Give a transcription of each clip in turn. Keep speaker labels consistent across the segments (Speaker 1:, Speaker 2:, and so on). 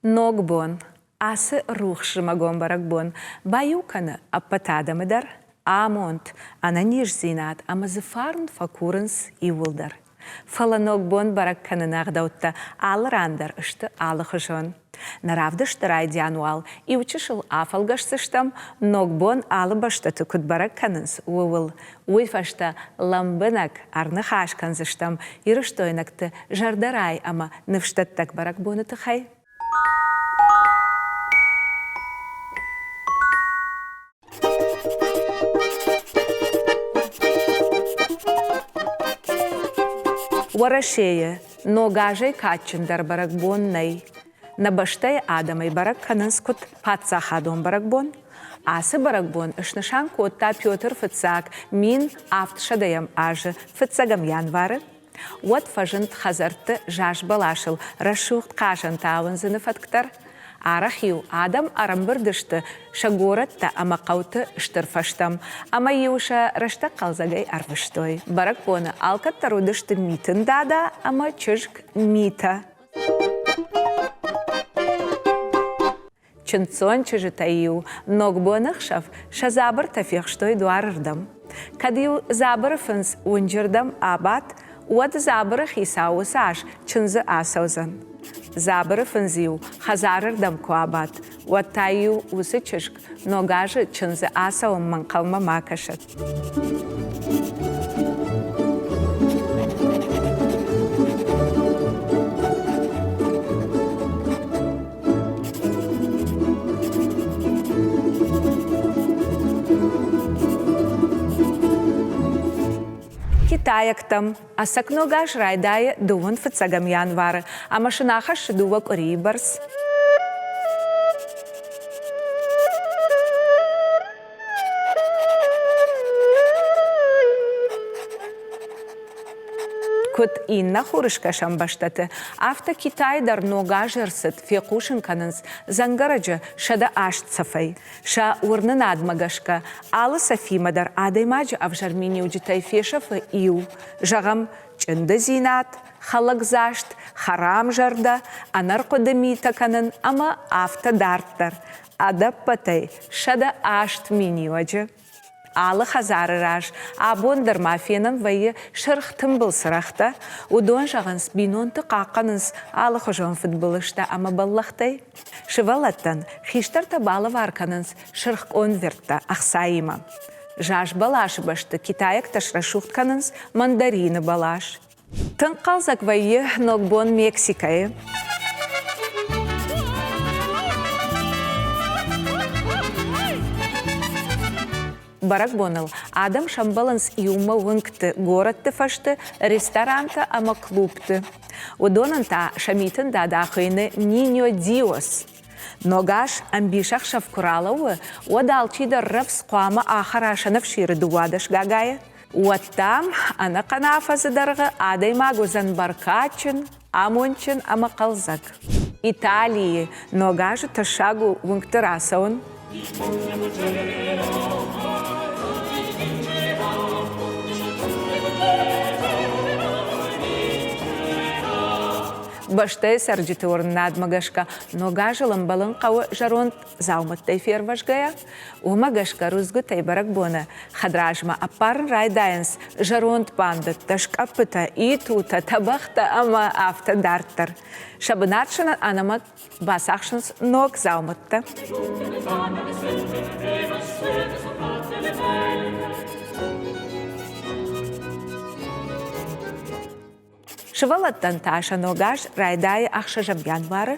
Speaker 1: Ногбон, ацы рухс зымӕгон бӕрӕгбон баиу кӕны ӕппӕт адӕмы дӕр, амонд, ӕнӕниздзинад ӕмӕ дзы фарн фӕкурынц иууылдӕр. Фӕлӕ Ногбон бӕрӕг кӕныны ӕгъдӕуттӕ алы ран дӕр сты алыхуызон. Нӕ равдысты райдиан уал иучысыл афӕлгӕсдзыстӕм, Ногбон алы бӕстӕты куыд бӕрӕг кӕнынц, ууыл. Уый фӕстӕ лӕмбынӕг ӕрныхас кӕндзыстӕм ирыстойнӕгты зӕрдӕрай ӕмӕ ныфсдӕттӕг бӕрӕгбоны тыххӕй. Уӕрӕсейы Ног азӕй кадджындӕр бӕрӕгбон нӕй. Нӕ бӕстӕйы адӕмӕй бӕрӕг кӕнынц куыд паддзахадон бӕрӕгбон. Ацы бӕрӕгбон снысан кодта Петр Фыццаг 1700-ӕм азы фыццӕгӕм январы. Уӕд фӕзынд хӕдзӕртты заз бӕласыл рӕсугъд хъазӕнтӕ ауындзыны фӕтк дӕр. Арӕх-иу адӕм ӕрӕмбырд сты сӕ горӕттӕ ӕмӕ хъӕуты стыр фӕзтӕм ӕмӕ-иу сӕ рӕстӕг хъӕлдзӕгӕй ӕрвыстой. Бӕрӕгбоны алкӕддӕр уыдысты Митын Дада ӕмӕ чызг Митӕ. Чындздзон чызджытӕ-иу Ногбоны хсӕв сӕ дзабыртӕ фехстой дуарырдӕм. Кӕд-иу дзабыры фындз уынджырдӕм абадт, уӕд дзабыры хицау уыцы аз чындзы ацӕудзӕн. Дзабыры фындз-иу хӕдзарырдӕм куы абадт, уӕд та-иу уыцы чызг Ног азы чындзы ацӕуынмӕ ӕнхъӕлмӕ ма кӕсӕд. Китайӕгтӕм ӕцӕг ног аз райдайы дыууын фыццӕгӕм январы ӕмӕ сын ахӕссы дыууӕ къуырийы бӕрц. Куыд иннӕ хурыскӕсӕн бӕстӕты, афтӕ Китайы дӕр ног аз ӕрцыд, фехъусын кӕнынц дзӕнгӕрӕджы 108 цӕфӕй. Сӕ уырнынадмӕ гӕсгӕ, алы цӕфимӕ дӕр адӕймаджы ӕвзӕр миниуджытӕй фесӕфы иу, зӕгъӕм, чъындыдзинад, хӕлӕгдзаст, хӕрамзӕрдӕ, ӕнӕрхъуыды митӕ кӕнын ӕмӕ афтӕ дарддӕр. Ӕдӕппӕтӕй 108 миниуӕджы. Алы хӕдзары раз абон дӕр ма фенӕн вӕййы сырх тымбыл цырӕгътӕ. Уыдон зӕгъынц, бинонты хъахъхъӕнынц алыхуызон фыдбылызтӕ ӕмӕ бӕллӕхтӕй. Сывӕллӕттӕн хистӕртӕ балӕвар кӕнынц сырх къонверттӕ ӕхцаимӕ. Заз бӕласы бӕсты китайӕгтӕ срӕсугъд кӕнынц мандарины бӕлас. Тынг хъӕлдзӕг вӕййы Ногбон Мексикӕйы. Бӕрӕгбоныл адӕм сӕмбӕлынц иумӕ уынгты, горӕтты фӕзты, ресторантӕ ӕмӕ клубты. Уыдонӕн та сӕ митын дада хуыйны Ниньо Диос. Ног аз ӕмбисӕхсӕв куы ралӕууы, уӕд алчидӕр рӕвдз хъуамӕ ахӕра сӕнӕфсиры 12 гагайы. Уӕд, дам, ӕнӕхъӕн афӕдзы дӕргъы адӕймаг уыдзӕн бӕркадджын, амондджын ӕмӕ хъӕлдзӕг. Италийы Ног азы тӕссаг у уынгты рацӕуын. Бӕстӕйы цӕрджыты уырнынадмӕ гӕсгӕ Ног азыл ӕмбӕлын хъӕуы зӕронд дзаумӕттӕй фервӕзгӕйӕ. Уымӕ гӕсгӕ рудзгуытӕй бӕрӕгбоны хӕдразмӕ ӕппарын райдайынц зӕронд бандӕттӕ, скъӕппытӕ, итутӕ, тӕбӕгътӕ ӕмӕ афтӕ дарддӕр. Сӕ бынат сын ӕнӕмӕнг бацахсынц ног дзаумӕттӕ. Сывӕллӕттӕн та сӕ ног аз райдайы ӕхсӕзӕм январы.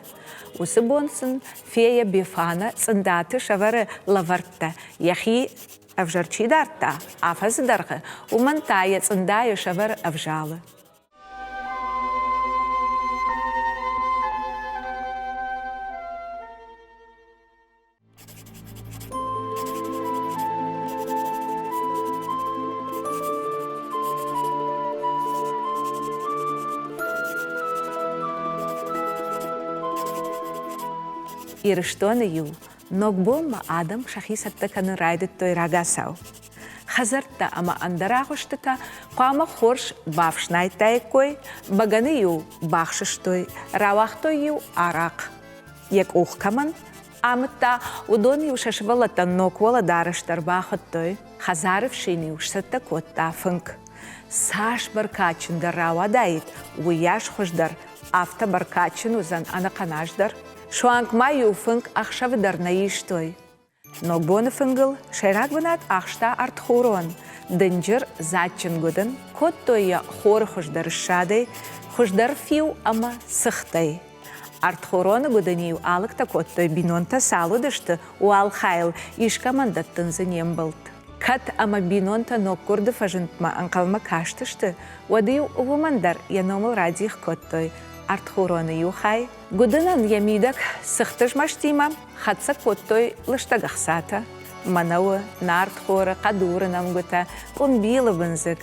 Speaker 1: Уыцы бон сын фея Бефана цъындаты сӕвӕры лӕвӕрттӕ, йӕхи ӕвзӕр чи дардта афӕдзы дӕргъы, уымӕн та йӕ цъындайы сӕвӕры ӕвзалы. Ирыстоны-иу Ногбонмӕ адӕм сӕхи цӕттӕ кӕнын райдыдтой рагацау. Хӕдзӕрттӕ ӕмӕ ӕндӕр агъуыстытӕ хъуамӕ хорз бафснайдтаиккой, бӕгӕны-иу бахсыстой, рауагътой-иу арахъ. йӕ къух кӕмӕн амыдта, уыдон-иу сӕ сывӕллӕттӕн ног уӕлӕдарӕс дӕр бахуыдтой. Хӕдзары фсин-иу сцӕттӕ кодта фынг. Цас бӕркадджындӕр рауадаид, уыйас хуыздӕр, афтӕ бӕркадджын уыдзӕн ӕнӕхъӕн аз дӕр. Суанг ма-иу фынг ӕхсӕвы дӕр нӕ истой. Ногбоны фынгыл сӕйраг бынат ахста ӕртхурон, дынджыр дзаджджын гуыдын, кодтой йӕ хоры хуыздӕр ссадӕй, хуыздӕр фиу ӕмӕ цыхтӕй. Ӕртхуроны гуыдын-иу алыгтӕ кодтой бинонтӕ цал уыдысты, уал хайыл, искӕмӕн дӕттын дзы не мбӕлд. Кӕд ӕмӕ бинонтӕ ноггуырды фӕзындмӕ ӕнхъӕлмӕ кастысты, уӕд-иу уымӕн дӕр йӕ номыл радих кодтой ӕртхуроны иу хай. Гуыдынӕн йӕ мидӕг цыхтызмӕстимӕ хӕццӕ кодтой лыстӕг ӕхцатӕ, мӕнӕуы, нартхоры, хъӕдуры нӕмгуытӕ, къуымбилы бындзыг,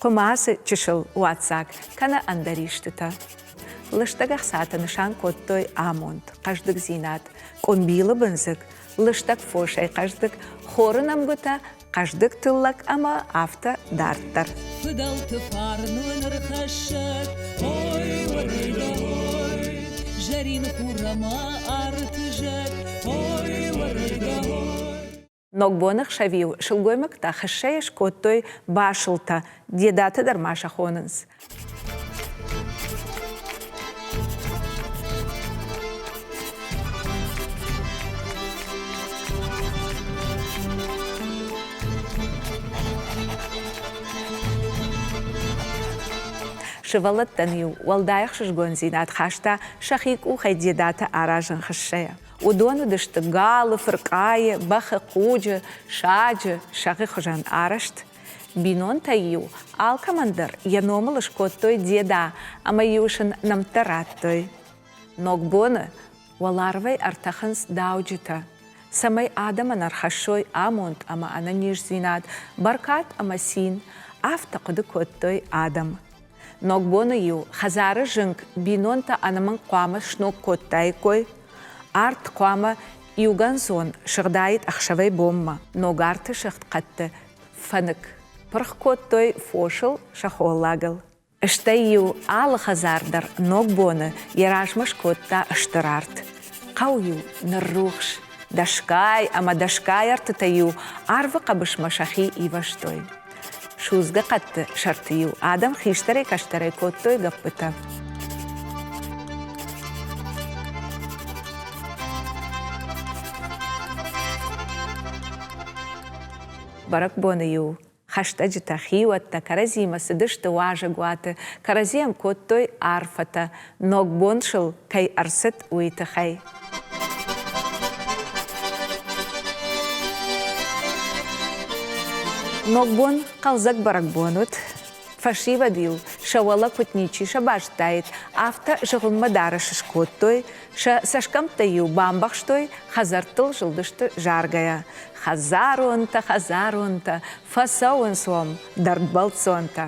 Speaker 1: хъуымацы чысыл уадздзаг кӕнӕ ӕндӕр истытӕ. Лыстӕг ӕхцатӕ нысан кодтой амонд, хъӕздыгдзинад, къуымбилы бындзыг, лыстӕг фосӕй хъӕздыг, хоры нӕмгуытӕ, хъӕздыг тыллӕг ӕмӕ афтӕ дарддӕр.
Speaker 2: Фыдӕлты фарн уын ӕрхӕссӕд, ой, уӕрӕйдӕ, ой, зӕрин хур ӕмӕ арты зӕд, ой, уӕрӕйдӕ, ой.
Speaker 1: Ногбоны хсӕв-иу сылгоймӕгтӕ хыссӕйӕ скодтой басылтӕ, дедатӕ дӕр ма сӕ хонынц. Сывӕллӕттӕн-иу уӕлдай ӕхсызгондзинад хаста сӕхи къухӕй дедатӕ аразын хыссӕйӕ. Уыдон уыдысты галы, фыркъайы, бӕхы, хъуджы, саджы, сӕгъы хуызӕн арӕзт. Бинонтӕй-иу алкӕмӕн дӕр йӕ номыл скодтой деда ӕмӕ-иу сын нӕмттӕ радтой. Ногбоны уӕларвӕй ӕртӕхынц дауджытӕ, цӕмӕй адӕмӕн ӕрхӕссой амонд ӕмӕ ӕнӕниздзинад, бӕркад ӕмӕ цин, афтӕ хъуыды кодтой адӕм. Ногбоны-иу хӕдзары зынг бинонтӕ ӕнӕмӕнг хъуамӕ сног кодтаиккой, арт хъуамӕ иугӕндзон сыгъдаид ӕхсӕвӕй бонмӕ. Ног арты сыгъд хъӕдты фӕнык пырх кодтой фосыл сӕ холлагыл. Стӕй-иу алы хӕдзар дӕр Ногбоны йӕ размӕ скодта стыр арт. Хъӕу-иу ныррухс, дӕсгай ӕмӕ дӕсгай ӕртытӕ-иу арвы хъӕбысмӕ сӕхи ивӕзтой. Судзгӕ хъӕдты сӕрты-иу адӕм хистӕрӕй-кӕстӕрӕй кодтой гӕппытӕ. Бӕрӕгбоны-иу хӕстӕджытӕ, хиуӕттӕ кӕрӕдзимӕ цыдысты уазӕгуаты, кӕрӕдзийӕн кодтой арфӕтӕ, ногбон сыл кӕй ӕрцыд, уый тыххӕй. Ногбон хъӕлдзӕг бӕрӕгбон уыд. Фӕсивӕд-иу сӕ уӕлӕ куыд ничи сӕ базыдтаид, афтӕ зыгъуыммӕ дарӕс скодтой, сӕ цӕсгӕмттӕ-иу бамбӕхстой, хӕдзӕрттыл зылдысты заргӕйӕ. Хӕдзаронтӕ, хӕдзаронтӕ, фӕцӕуынц уӕм дӕрдбӕлццонтӕ.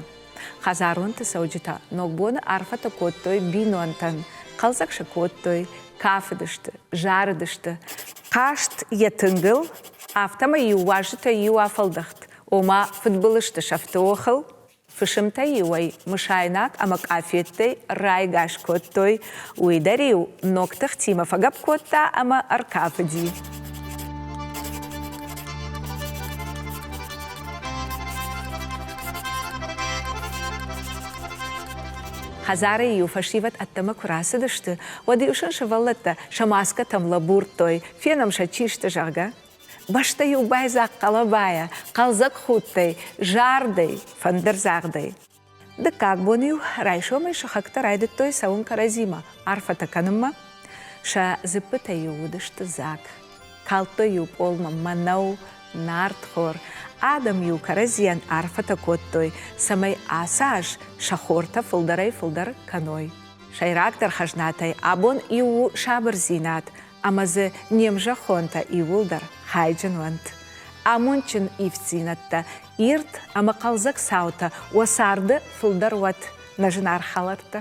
Speaker 1: Хӕдзаронты цӕуджытӕ Ногбоны арфӕтӕ кодтой бинонтӕн, хъӕлдзӕг сӕ кодтой, кафыдысты, зарыдысты. Хъазт йӕ тынгыл, афтӕмӕй-иу уазджытӕй иу афӕлдӕхт, ома фыдбылызты сӕфты охыл. Фысымтӕ-иу ӕй мысайнаг ӕмӕ къафеттӕй райгас кодтой, уый дӕр-иу ног тыхтимӕ фӕгӕпп кодта ӕмӕ ӕркафыди. Хӕдзары-иу фӕсивӕд ӕддӕмӕ куы рацыдысты, уӕд-иу сын сывӕллӕттӕ сӕ маскӕтӕм лӕбурдтой, фенӕм сӕ чи сты, зӕгъгӕ. Бӕстӕ-иу байдзаг хъӕлӕбайӕ, хъӕлдзӕг худтӕй, зардӕй, фӕндырдзагъдӕй. Дыккаг бон-иу райсомӕй сыхӕгтӕ райдыдтой цӕуын кӕрӕдзимӕ арфӕтӕ кӕнынмӕ. Сӕ дзыппытӕ-иу уыдысты дзаг. Калдтой-иу пъолмӕ мӕнӕу, нартхор. Адӕм-иу кӕрӕдзийӕн арфӕтӕ кодтой, цӕмӕй ацы аз сӕ хортӕ фылдӕрӕй-фылдӕр кӕной. Сӕйрагдӕр хӕзнатӕй абон иу у сабырдзинад, ӕмӕ дзы не мзӕххонтӕ иууылдӕр хайджын уӕнт. Амондджын ивддзинӕдтӕ, ирд ӕмӕ хъӕлдзӕг цаутӕ уӕ царды фылдӕр уӕд, нӕ зынаргъ хӕлӕрттӕ!